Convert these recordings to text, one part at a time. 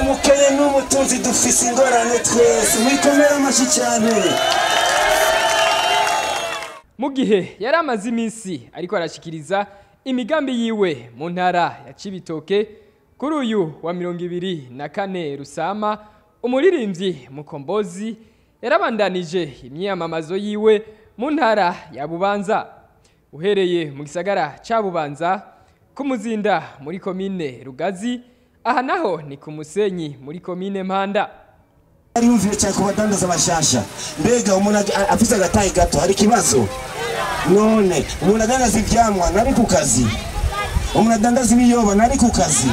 Umukene n'umutunzi dufise ingorane twese. Mwikomera amashyi cyane. Mu gihe yari amaze iminsi ariko arashikiriza imigambi yiwe mu ntara ya Cibitoke, kuri uyu wa 24 Rusama, umuririmbyi Mukombozi yarabandanije imyiyamamazo yiwe mu ntara ya Bubanza, uhereye mu gisagara ca Bubanza, ku Muzinda muri komine Rugazi, aha naho ni ku Musenyi muri komine Mpanda. Ariyumvire cyane ku badandaza bashasha. Mbega umuntu afise agatayi gato hari ikibazo? None umuntu adandaza ivyamwa nari ku kazi, umuntu adandaza ibiyoba nari ku kazi,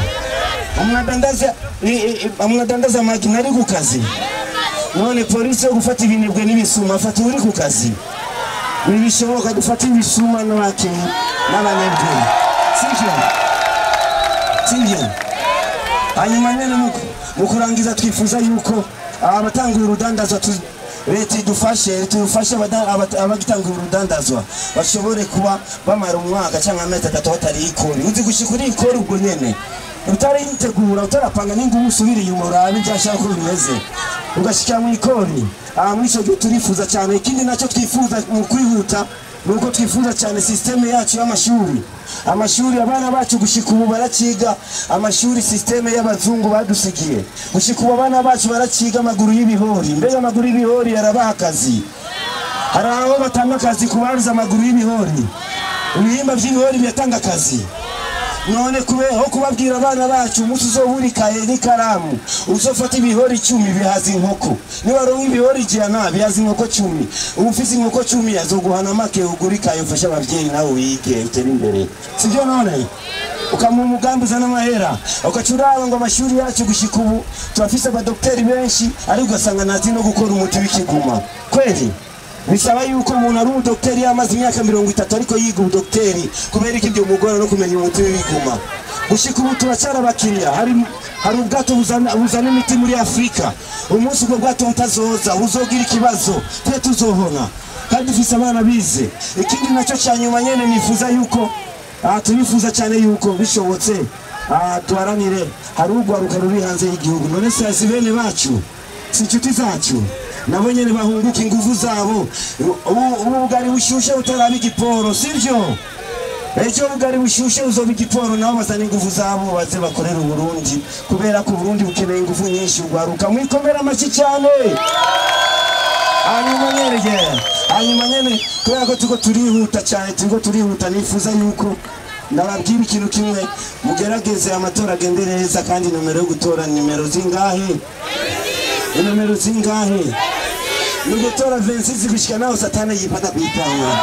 umuntu adandaza amagi nari ku kazi. None polisi yo gufata ibinebwe n'ibisuma afata uri ku kazi? Ntibishoboka dufata ibisuma n'abake n'abanebwe, sivyo? Sivyo? Hanyuma nyene mu kurangiza twifuza yuko abatanga urudandazwa leta idufashe, leta idufashe abagitanga urudandazwa bashobore kuba bamara umwaka cyangwa amezi 3 batari ikori. Uzi gushika uri ikori ubwo nyene utaritegura, utarapanga n'ingumu, usubira inyuma urabe ivyashaka ko bimeze, ugashika mu ikori. Muri ico gihe turifuza cyane. Ikindi nacyo twifuza mu kwihuta nuko twifuza cyane systeme yacu y'amashuri. Amashuri abana bacu gushika ubu baraciga amashuri systeme y'abazungu badusigiye. Gushika ubu abana bacu baraciga amaguru y'ibihori. Mbega amaguru y'ibihori yarabaha akazi? Hari aho batanga akazi kubaruza amaguru y'ibihori? Ibihimba vy'ibihori biratanga akazi? None kubeho kubabwira abana bacu umunsi uzobura ikaye n'ikaramu uzofata ibihori 10 bihaza inkoko, niba ronka ibihori 100 bihaza inkoko 10, uba ufise inkoko 10 azoguhana make ugura ikaye ufashe abavyeyi nawe wige utere imbere, sivyo? None ukamuha umugambi uzana amahera, ugaca uraba ngo amashuri yacu gushika ubu turafise abadokteri benshi, ariko ugasanga ntazi no gukora umuti w'ikiguma. Kweli bisaba yuko umuntu ari umudokteri yamaze imyaka 30 ariko yiga ubudokteri, kubera iki ibyo mugora no kumenya umuti w'ibiguma. Gushika ubu turacara abakiriya. Hari ubwato buzana imiti muri Afrika. Umunsi ubwo bwato butazoza buzogira ikibazo, twe tuzohona kandi dufise abana bize. Ikindi nacyo cya nyuma nyene nifuza yuko turifuza cyane yuko bishobotse duharanire hari urwaruka ruri hanze y'igihugu. None se si bene bacu, si inshuti zacu, nabo nyene bahunguka inguvu zabo. Ubu bugari bushushe butaraba igiporo, sivyo? Ejo bugari bushushe buzoba igiporo, nabo bazana inguvu zabo baze bakorera Uburundi, kubera ko Uburundi bukeneye inguvu nyinshi. Urwaruka mwikomera amashyi cyane. Hanyuma nyene, hanyuma nyene kubera ko turiko turihuta cyane, turiko turihuta, nifuza yuko ndababwira ikintu kimwe: mugerageze amatora agende neza. Kandi nomero yo gutora, nimero zingahe? Inomero zingahe? Ni gutora 26 gushika naho satani yipata kuitanga.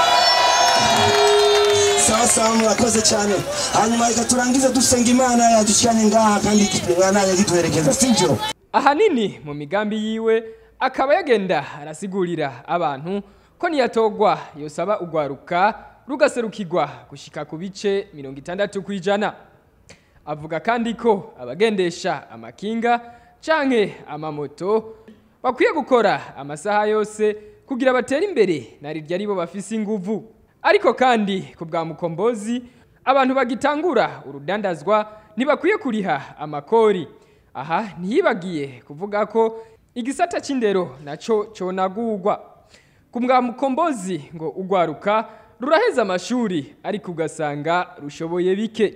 Sawa sawa, murakoze cyane. Hanyuma reka turangize dusenga Imana yadushikanye ngaha kandi Imana yagitwerekeza, sivyo? Ahanini mu migambi yiwe akaba yagenda arasigurira abantu ko niyatogwa yosaba ugwaruka rugaserukirwa gushika ku bice 60%. Avuga kandi ko abagendesha amakinga canke amamoto bakwiye gukora amasaha yose kugira batere imbere, narirya aribo bafise inguvu. Ariko kandi ku bwa Mukombozi, abantu bagitangura urudandazwa ntibakwiye kuriha amakori. Aha ntiyibagiye kuvuga ko igisata c'indero naco conagurwa. Ku bwa Mukombozi ngo ugwaruka ruraheza amashuri ariko ugasanga rushoboye bike.